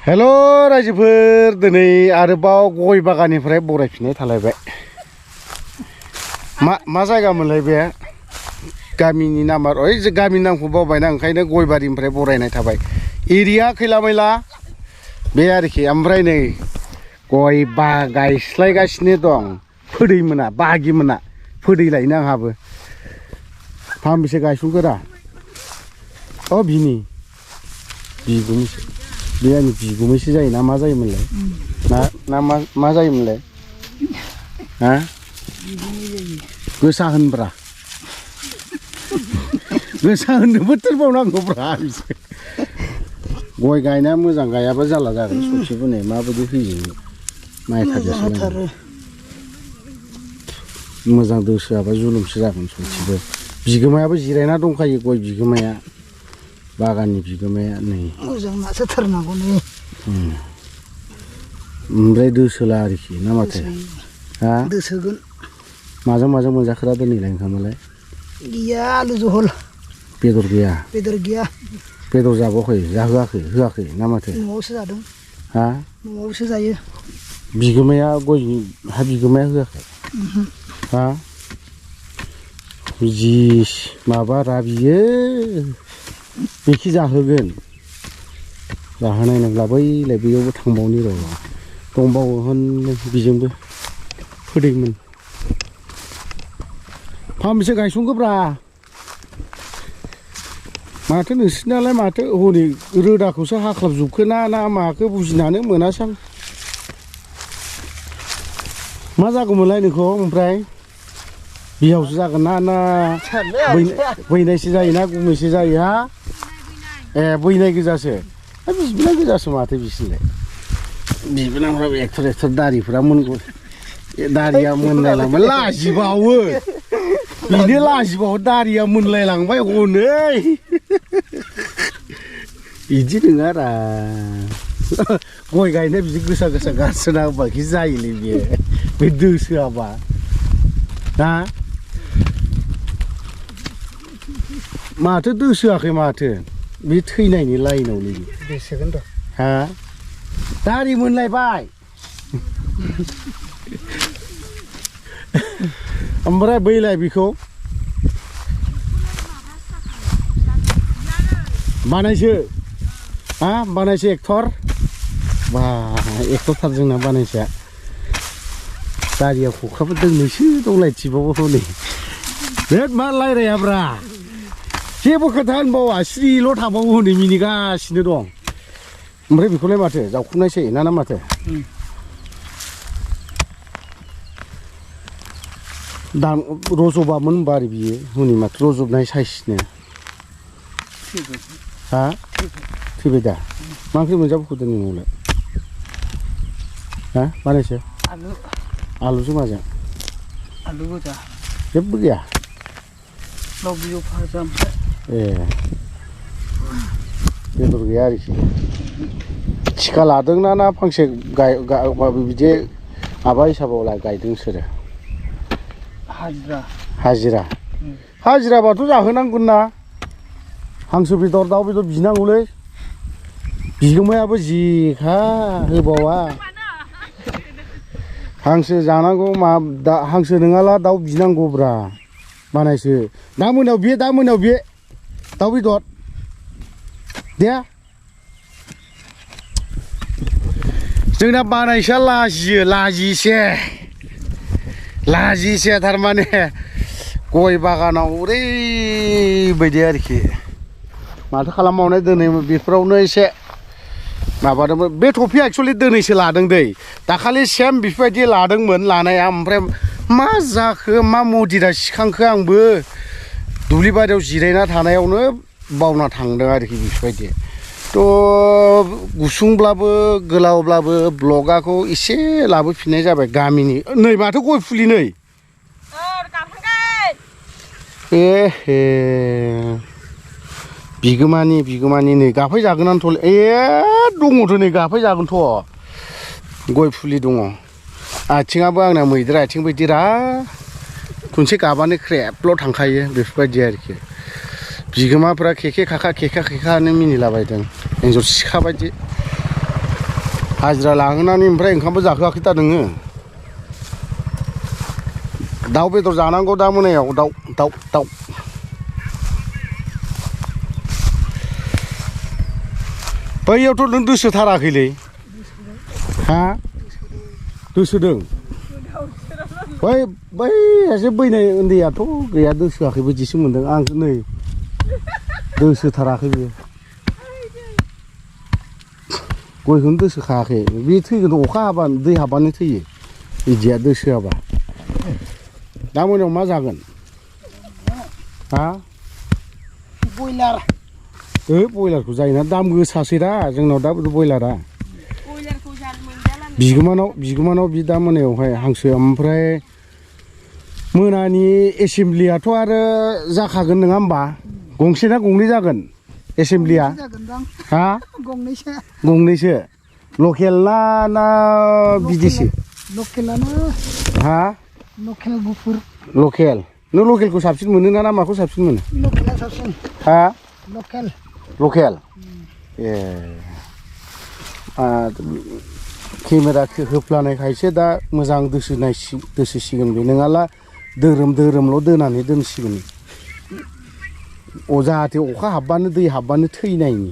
हेल' रायजोफोर दिनै आरोबाव गय बागाननिफ्राय बरायफिननाय थालायबाय मा जायगामोनलाय बे गामिनि नामा ओइ गामिनि नामखौ बावबायना ओंखायनो गयबारिनिफ्राय बरायनाय थाबाय एरिया खैला मैला बे आरोखि ओमफ्राय नै गय गायस्लायगासिनो दं फोदैमोना बाहागिमोना फोदैलायनो आंहाबो फांबेसे गायसनखोरा अ बिनि बिगुमैसो बे आंनि बिगुमैसो जायोना मा जायोमोनलाय ना मा जायोमोनलाय हा गोसा होनब्रा गोसा होननोबो थोरबावनांगौब्रा गय गायनाया मोजां गायाबा जाला जागोन ससेबो नै माबायदि होयो माइ थादेरसो मोजां दोसोआबा जुलुमसो जागोन ससेबो बिगोमायाबो जिरायना दंखायो गय बिगोमाया बागाननि बिगोमाया नै मोजां नाजाथारनांगौ नै ओमफ्राय दोसोला आरोखि ना माथो हा दोसोगोन माजों मोनजाखोरा दिनैलाय ओंखामालाय गैया आलु जहल बेदर गैया बेदर जाबावाखै होआखै ना माथो न'आवसो जादों हा न'आवसो जायो बिगोमाया गयनि हा बिगोमाया होआखै हा जि माबारा बियो बेखि जाहोगोन जाहोनाय नंला बैलाय बैयावबो थांबावनि र' दंबावो होन बिजोंबो फोदैमोन फांबेसे गायसनखोब्रा माथो नोंसोरनालाय माथो हनै रोदाखौसो हाख्लाबजोबखो ना माखो बुजिनानै मोनासां मा जागौमोनलाय नोंखौ ओमफ्राय बिहावसो जागोन ना बैनायसो जायो ना गुमैसो जायो हा ए बैनाय गोजासो बिबिना गोजासो माथो बिसोरलाय बिबिनाफ्राबो एक्टर दारिफोरा दारिया मोनलायलांबाय लाजिबावो बेनो लाजिबावो दारिया मोनलायलांबाय हनै बिदि नङारा गय गायनाय बिदि गोसा गारसोना होबाखि जायोलै बियो बे दोसोआबा ना माथो दोसोआखै माथो बे थैनायनि लाइनावनो दोसोगोन र' हा दारि मोनलायबाय ओमफ्राय बैलाय बेखौ बानायसो हा बानायसो एक्टर बा एक्टरथार जोंना बानायसोआ दारिया खखाबो दोंनैसो दंलायथिबावो हनै बे मा रायलायाब्रा जेबो खोथा होनबावा स्रिल' थाबावो हनै मिनिगासिनो दं ओमफ्राय बेखौलाय माथो जावखुनायसै ना माथो दाम रज'बामोन होनबा आरो बियो हनै माथो रज'बनाय साइसनो हा थैबाय दा मा ओंख्रि मोनजाबोखो दिनै न'आवलाय हा बानायसो आलुजों माजों आलु गोजा जेबो गैया लाव बिजौ भाजा ए बेदर गैया आरोखि थिखा लादोंना ना फांसे बिदि माबा हिसाबाव गायदों सोरो हाजिराबाथ' जाहोनांगोन ना हांसो बेदर दाउ बेदर बिनांगौलै बिगोमायाबो जिखा होबावा हांसो जानांगौ हांसो नङाला दाउ बिनांगौब्रा बानायसो दा मोनायाव बे दाउ बेदर दे जोंना बानायसोआ लाजिसे थारमाने गय बागानाव ओरैबायदि आरोखि माथो खालामबावनाय दिनै बेफोरावनो एसे माबादोंमोन बे टफिया एक्सुवेलि दिनैसो लादों दै दाखालि सेम बेफोरबायदि लादोंमोन लानाया ओमफ्राय मा जाखो मा मदिरा सिखांखो आंबो दुब्लि बारियाव जिरायना थानायावनो बावना थांदों आरोखि बेफोरबायदि थ' गुसुंब्लाबो गोलावब्लाबो ब्लगाखौ एसे लाबोफिननाय जाबाय गामिनि नै माथो गय फुलि नै बिगोमानि नै गाफै जागोनानोथ' दङथ' नै गाफै जागोनथ' गय फुलि दङ आथिङाबो आंना मैदेर आथिं बायदिरा खनसे गाबानो ख्रेबल' थांखायो बेफोरबायदि आरोखि बिगोमाफ्रा खेखे खाखा मिनिलाबायदों एन्जर सिखा बायदि हाजिरा लाहोनानै ओमफ्राय ओंखामबो जाहोआखै दा नोङो दाउ बेदर जानांगौ दा मोनायाव दाउ बैयावथ' नों दोसोथाराखैलै हा दोसोदों बै एसे बैनाय उन्दैयाथ' गैया दोसोआखै बिदिसो मोन्दों आं नै दोसोथाराखै बियो गयखौनो दोसोखायाखै बे थैगोन अखा हाबानो दै हाबानो थैयो बिदिया दोसोआबा दा मोनायाव मा जागोन हा बयलार बयलारखौ जायोना दाम गोसासै दा जोंनाव दा बयलारा बयलारखौ जानो मोनजाला बिगोमानाव बि दा मोनायावहाय हांसो ओमफ्राय मोनानि एसेमब्लियाथ' आरो जाखागोन नङा होमबा गंसे ना गंनै जागोन एसेमब्लिया हा गंनैसो लकेल ना बिदेसि लकेलानो हा लकेल गुफुर लकेल नों लकेलखौ साबसिन मोनो ना माखौ साबसिन मोनो लकेला साबसिन हा लकेल ए केमेरा होफ्लानायखायसो दा मोजां दोसोसिगोन बे नङाला दोरोमल' दोनानै दोनसिगोन जाहाथे अखा हाबबानो दै हाबबानो थैनायनि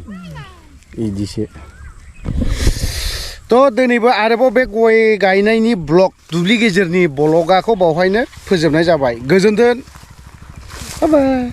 बिदिसो थ' दिनैबो आरोबाव बे गय गायनायनि ब्लग दुब्लि गेजेरनि ब्लगाखौ बावहायनो फोजोबनाय जाबाय गोजोन्थों बाय बाय